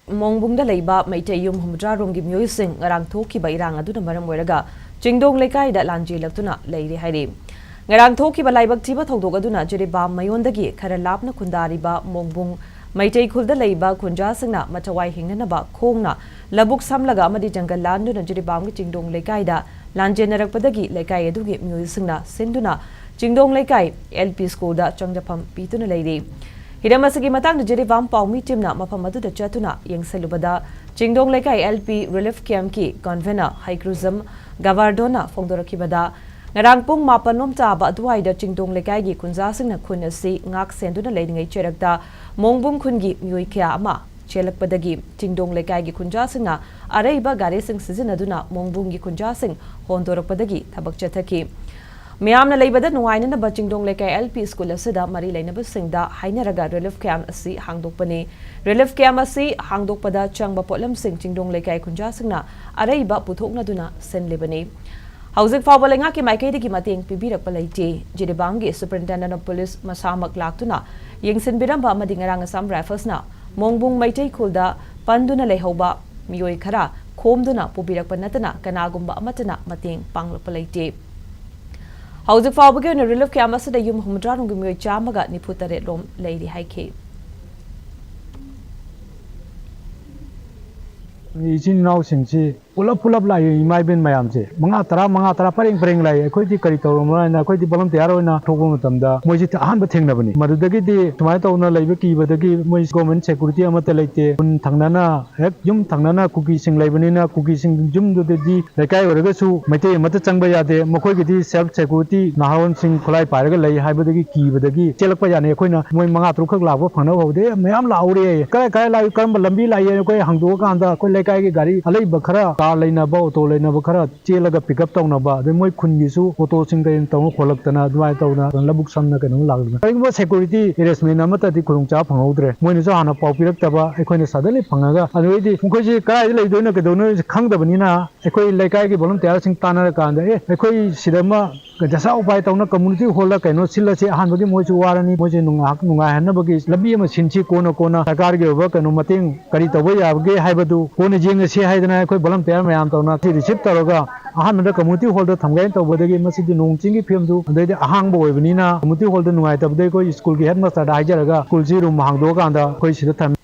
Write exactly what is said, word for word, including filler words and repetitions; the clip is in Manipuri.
ꯃꯣꯡꯕꯨꯡꯗ ꯂꯩꯕ ꯃꯩꯇꯩ ꯌꯨꯝ ꯍꯨꯝꯐꯨꯇꯔꯥ ꯔꯣꯝꯒꯤ ꯃꯤꯑꯣꯏꯁꯤꯡ ꯉꯔꯥꯡ ꯊꯣꯛꯈꯤꯕ ꯏꯔꯥꯡ ꯑꯗꯨꯅ ꯃꯔꯝ ꯑꯣꯏꯔꯒ ꯆꯤꯡꯗꯣꯡ ꯂꯩꯀꯥꯏꯗ ꯂꯥꯟꯖꯦꯜꯂꯛꯇꯨꯅ ꯂꯩꯔꯤ ꯍꯥꯏꯔꯤ꯫ ꯉꯔꯥꯡ ꯊꯣꯛꯈꯤꯕ ꯂꯥꯏꯕꯛ ꯊꯤꯕ ꯊꯧꯗꯣꯛ ꯑꯗꯨꯅ ꯖꯤꯔꯤꯕꯥꯝ ꯃꯌꯣꯟꯗꯒꯤ ꯈꯔ ꯂꯥꯞꯅ ꯈꯨꯟꯗꯥꯔꯤꯕ ꯃꯣꯡꯕꯨꯡ ꯃꯩꯇꯩ ꯈꯨꯜꯗ ꯂꯩꯕ ꯈꯨꯟꯖꯥꯁꯤꯡꯅ ꯃꯊꯋꯥꯏ ꯍꯤꯡꯅꯅꯕ ꯈꯣꯡꯅ ꯂꯧꯕꯨꯛ ꯁꯝꯂꯒ ꯑꯃꯗꯤ ꯖꯪꯒꯜ ꯂꯥꯟꯗꯨꯅ ꯖꯤꯔꯤꯕꯥꯝꯒꯤ ꯆꯤꯡꯗꯣꯡ ꯂꯩꯀꯥꯏꯗ ꯂꯥꯟꯖꯦꯟꯅꯔꯛꯄꯗꯒꯤ ꯂꯩꯀꯥꯏ ꯑꯗꯨꯒꯤ ꯃꯤꯑꯣꯏꯁꯤꯡꯅ ꯁꯤꯟꯗꯨꯅ ꯆꯤꯡꯗꯣꯡ ꯂꯩꯀꯥꯏ ꯑꯦꯜ ꯄꯤ ꯁ꯭ꯀꯨꯜꯗ ꯆꯪꯖꯐꯝ ꯄꯤꯗꯨꯅ ꯂꯩꯔꯤ꯫ ꯍꯤꯔꯝ ꯑꯁꯤꯒꯤ ꯃꯇꯥꯡꯗ ꯖꯤꯔꯤꯕꯥꯝ ꯄꯥꯎꯃꯤ ꯇꯤꯝꯅ ꯃꯐꯝ ꯑꯗꯨꯗ ꯆꯠꯇꯨꯅ ꯌꯦꯡꯁꯤꯜꯂꯨꯕꯗ ꯆꯤꯡꯗꯣꯡ ꯂꯩꯀꯥꯏ ꯑꯦꯜ ꯄꯤ ꯔꯤꯂꯤꯐ ꯀꯦꯝꯞꯀꯤ ꯀꯟꯚꯦꯅꯔ ꯍꯩꯀ꯭ꯔꯨꯖꯝ ꯒꯕꯥꯔꯗꯣꯅ ꯐꯣꯡꯗꯣꯔꯛꯈꯤꯕꯗ ꯉꯔꯥꯡ ꯄꯨꯡ ꯃꯥꯄꯟ ꯂꯣꯝ ꯇꯥꯕ ꯑꯗꯨꯋꯥꯏꯗ ꯆꯤꯡꯗꯣꯡ ꯂꯩꯀꯥꯏꯒꯤ ꯈꯨꯟꯖꯥꯁꯤꯡꯅ ꯈꯨꯟ ꯑꯁꯤ ꯉꯥꯛ ꯁꯦꯟꯗꯨꯅ ꯂꯩꯔꯤꯉꯩ ꯆꯩꯔꯛꯇ ꯃꯣꯡꯕꯨꯡ ꯈꯨꯟꯒꯤ ꯃꯤꯑꯣꯏ ꯀꯌꯥ ꯑꯃ ꯆꯦꯜꯂꯛꯄꯗꯒꯤ ꯆꯤꯡꯗꯣꯡ ꯂꯩꯀꯥꯏꯒꯤ ꯈꯨꯟꯖꯥꯁꯤꯡꯅ ꯑꯔꯩꯕ ꯒꯥꯔꯤꯁꯤꯡ ꯁꯤꯖꯤꯟꯅꯗꯨꯅ ꯃꯣꯡꯕꯨꯡꯒꯤ ꯈꯨꯟꯖꯥꯁꯤꯡ ꯍꯣꯟꯗꯣꯔꯛꯄꯗꯒꯤ ꯊꯕꯛ ꯆꯠꯊꯈꯤ꯫ ꯃꯤꯌꯥꯝꯅ ꯂꯩꯕꯗ ꯅꯨꯡꯉꯥꯏꯅꯅꯕ ꯆꯤꯡꯗꯣꯡ ꯂꯩꯀꯥꯏ ꯑꯦꯜ ꯄꯤ ꯁ꯭ꯀꯨꯜ ꯑꯁꯤꯗ ꯃꯔꯤ ꯂꯩꯅꯕꯁꯤꯡꯗ ꯍꯥꯏꯅꯔꯒ ꯔꯤꯂꯤꯐ ꯀꯦꯝꯞ ꯑꯁꯤ ꯍꯥꯡꯗꯣꯛꯄꯅꯤ꯫ ꯔꯤꯂꯤꯐ ꯀꯦꯝꯞ ꯑꯁꯤ ꯍꯥꯡꯗꯣꯛꯄꯗ ꯆꯪꯕ ꯄꯣꯠꯂꯝꯁꯤꯡ ꯆꯤꯡꯗꯣꯡ ꯂꯩꯀꯥꯏ ꯈꯨꯟꯖꯥꯁꯤꯡꯅ ꯑꯔꯩꯕ ꯄꯨꯊꯣꯛꯅꯗꯨꯅ ꯁꯤꯟꯂꯤꯕꯅꯤ꯫ ꯍꯧꯖꯤꯛ ꯐꯥꯎꯕ ꯂꯩꯉꯥꯛꯀꯤ ꯃꯥꯏꯀꯩꯗꯒꯤ ꯃꯇꯦꯡ ꯄꯤꯕꯤꯔꯛꯄ ꯂꯩꯇꯦ꯫ ꯖꯤꯔꯤꯕꯥꯝꯒꯤ Superintendent of Police ꯃꯁꯥꯃꯛ ꯂꯥꯛꯇꯨꯅ ꯌꯦꯡꯁꯤꯟꯕꯤꯔꯝꯕ ꯑꯃꯗꯤ ꯉꯔꯥꯡ ꯑꯁꯥꯝ ꯔꯥꯏꯐꯜꯁꯅ ꯃꯣꯡꯕꯨꯡ ꯃꯩꯇꯩ ꯈꯨꯜꯗ ꯄꯟꯗꯨꯅ ꯂꯩꯍꯧꯕ ꯃꯤꯑꯣꯏ ꯈꯔ ꯈꯣꯝꯗꯨꯅ ꯄꯨꯕꯤꯔꯛꯄ ꯅꯠꯇꯅ ꯀꯅꯥꯒꯨꯝꯕ ꯑꯃꯠꯇꯅ ꯃꯇꯦꯡ ꯄꯥꯡꯂꯛꯄ ꯂꯩꯇꯦ꯫ ꯍꯧꯖꯤꯛ ꯐꯥꯎꯕꯒꯤ ꯑꯣꯏꯅ ꯔꯤꯂꯤꯐ ꯀꯦꯝꯞ ꯑꯁꯤꯗ ꯌꯨꯝ ꯍꯨꯝꯐꯨꯇꯔꯥ ꯔꯣꯝꯒꯤ ꯃꯤꯑꯣꯏ ꯆꯥꯝꯃꯒ ꯅꯤꯐꯨ ꯇꯔꯦꯠ ꯔꯣꯝ ꯂꯩꯔꯤ ꯍꯥꯏꯈꯤ꯫ ꯏꯆꯤꯟ ꯏꯅꯥꯎꯁꯤꯡꯁꯤ ꯄꯨꯂꯞ ꯄꯨꯂꯞ ꯂꯥꯛꯏ, ꯏꯃꯥ ꯏꯕꯦꯟ ꯃꯌꯥꯝꯁꯦ ꯃꯉꯥ ꯇꯔꯥ, ꯃꯉꯥ ꯇꯔꯥ ꯄꯔꯦꯡ ꯄꯔꯦꯡ ꯂꯥꯛꯏ꯫ ꯑꯩꯈꯣꯏꯗꯤ ꯀꯔꯤ ꯇꯧꯔꯝꯕꯅꯣ ꯍꯥꯏꯅ, ꯑꯩꯈꯣꯏꯗꯤ ꯚꯣꯂꯨꯟꯇꯤꯌꯥꯔ ꯑꯣꯏꯅ ꯊꯣꯛꯄ ꯃꯇꯝꯗ ꯃꯣꯏꯁꯤ ꯑꯍꯥꯟꯕ ꯊꯦꯡꯅꯕꯅꯤ꯫ ꯃꯗꯨꯗꯒꯤꯗꯤ ꯁꯨꯃꯥꯏꯅ ꯇꯧꯅ ꯂꯩꯕ ꯀꯤꯕꯗꯒꯤ ꯃꯣꯏ ꯒꯣꯔꯃꯦꯟ ꯁꯦꯀ꯭ꯌꯨꯔꯤꯇꯤ ꯑꯃꯠꯇ ꯂꯩꯇꯦ꯫ ꯈꯨꯟ ꯊꯪꯅꯅ ꯍꯦꯛ ꯌꯨꯝ ꯊꯪꯅꯅ ꯀꯨꯀꯤꯁꯤꯡ ꯂꯩꯕꯅꯤꯅ, ꯀꯨꯀꯤꯁꯤꯡ ꯌꯨꯝꯗꯨꯗꯗꯤ ꯂꯩꯀꯥꯏ ꯑꯣꯏꯔꯒꯁꯨ ꯃꯩꯇꯩ ꯑꯃꯠꯇ ꯆꯪꯕ ꯌꯥꯗꯦ꯫ ꯃꯈꯣꯏꯒꯤꯗꯤ ꯁꯦꯜꯐ ꯁꯦꯀ꯭ꯌꯨꯔꯤꯇꯤ, ꯅꯍꯥꯔꯣꯟꯁꯤꯡ ꯈꯨꯠꯂꯥꯏ ꯄꯥꯏꯔꯒ ꯂꯩ ꯍꯥꯏꯕꯗꯒꯤ ꯀꯤꯕꯗꯒꯤ ꯆꯦꯜꯂꯛꯄ ꯌꯥꯅꯤ꯫ ꯑꯩꯈꯣꯏꯅ ꯃꯣꯏ ꯃꯉꯥ ꯇꯔꯨꯛꯈꯛ ꯂꯥꯛꯄ ꯐꯪꯅꯕ ꯍꯧꯗꯦ, ꯃꯌꯥꯝ ꯂꯥꯛꯍꯧꯔꯦ꯫ ꯀꯔꯥꯏ ꯀꯔꯥꯏ ꯂꯥꯛꯏ, ꯀꯔꯝꯕ ꯂꯝꯕꯤ ꯂꯥꯛꯏ, ꯑꯩꯈꯣꯏ ꯍꯪꯗꯣꯛꯑꯀꯥꯟꯗ ꯑꯩꯈꯣꯏ ꯂꯩꯀꯥꯏꯒꯤ ꯒꯥꯔꯤ ꯑꯂꯩꯕ ꯈꯔ, ꯀꯥꯔ ꯂꯩꯅꯕ, ꯑꯣꯇꯣ ꯂꯩꯅꯕ ꯈꯔ ꯆꯦꯜꯂꯒ ꯄꯤꯛ ꯑꯞ ꯇꯧꯅꯕ, ꯑꯗꯩ ꯃꯣꯏ ꯈꯨꯟꯒꯤꯁꯨ ꯑꯣꯇꯣꯁꯤꯡ ꯀꯩꯅꯣ ꯇꯧꯅ ꯈꯣꯠꯂꯛꯇꯅ ꯑꯗꯨꯃꯥꯏꯅ ꯇꯧꯗꯅ ꯂꯧꯕꯨꯛ ꯁꯝꯅ ꯀꯩꯅꯣꯝ ꯂꯥꯛꯇꯅ ꯀꯔꯤꯒꯨꯝꯕ ꯁꯦꯀ꯭ꯌꯨꯔꯤꯇꯤ ꯑꯦꯔꯦꯟꯖꯃꯦꯟ ꯑꯃꯠꯇꯗꯤ ꯈꯨꯗꯣꯡꯆꯥꯕ ꯐꯪꯍꯧꯗ꯭ꯔꯦ꯫ ꯃꯣꯏꯅꯁꯨ ꯍꯥꯟꯅ ꯄꯥꯎ ꯄꯤꯔꯛꯇꯕ, ꯑꯩꯈꯣꯏꯅ ꯁꯗꯟꯂꯤ ꯐꯪꯉꯒ ꯑꯗꯨꯗꯩꯗꯤ ꯃꯈꯣꯏꯁꯤ ꯀꯗꯥꯏꯗ ꯂꯩꯗꯣꯏꯅꯣ ꯀꯩꯗꯧꯅꯣ ꯈꯪꯗꯕꯅꯤꯅ ꯑꯩꯈꯣꯏ ꯂꯩꯀꯥꯏꯒꯤ ꯚꯣꯂꯨꯟꯇꯤꯌꯥꯔꯁꯤꯡ ꯇꯥꯟꯅꯔꯀꯥꯟꯗ, "ꯑꯦ, ꯑꯩꯈꯣꯏ ꯁꯤꯗ ꯑꯃ ꯖꯁꯥ ꯎꯄꯥꯏ ꯇꯧꯅ community hall ꯗ ꯀꯩꯅꯣ ꯁꯤꯜꯂꯁꯤ, ꯑꯍꯥꯟꯕꯒꯤ ꯃꯣꯏꯁꯨ ꯋꯥꯔꯅꯤ, ꯃꯣꯏꯁꯦ ꯅꯨꯡꯉꯥꯏ-, ꯅꯨꯡꯉꯥꯏꯍꯟꯅꯕꯒꯤ ꯂꯝꯕꯤ ꯑꯃ ꯁꯤꯟꯁꯤ, ꯀꯣꯟꯅ ꯀꯣꯟꯅ ꯁꯔꯀꯥꯔꯒꯤ ꯑꯣꯏꯕ ꯀꯩꯅꯣ ꯃꯇꯦꯡ ꯀꯔꯤ ꯇꯧꯕ ꯌꯥꯕꯒꯦ ꯍꯥꯏꯕꯗꯨ ꯀꯣꯟꯅ ꯌꯦꯡꯉꯁꯤ ꯍꯥꯏꯗꯅ ꯑꯩꯈꯣꯏ volunteer ꯃꯌꯥꯝ ꯇꯧꯅ ꯁꯤ receive ꯇꯧꯔꯒ ꯑꯍꯥꯟꯕꯗ community hall ꯗ ꯊꯝꯒꯦꯅ ꯇꯧꯕꯗꯒꯤ ꯃꯁꯤꯗꯤ ꯅꯣꯡ ꯆꯤꯡꯒꯤ ꯐꯤꯕꯝꯗꯨ ꯑꯗꯩꯗꯤ ꯑꯍꯥꯡꯕ ꯑꯣꯏꯕꯅꯤꯅ community hall ꯗ ꯅꯨꯡꯉꯥꯏꯇꯕꯗꯒꯤ ꯑꯩꯈꯣꯏ ꯁ꯭ꯀꯨꯜꯒꯤ headmaster ꯗ ꯍꯥꯏꯖꯔꯒ ꯁ꯭ꯀꯨꯜꯁꯤ room ꯍꯥꯡꯗꯣꯛꯑꯀꯥꯟꯗ ꯑꯩꯈꯣꯏ ꯁꯤꯗ ꯊꯝꯃꯤ꯫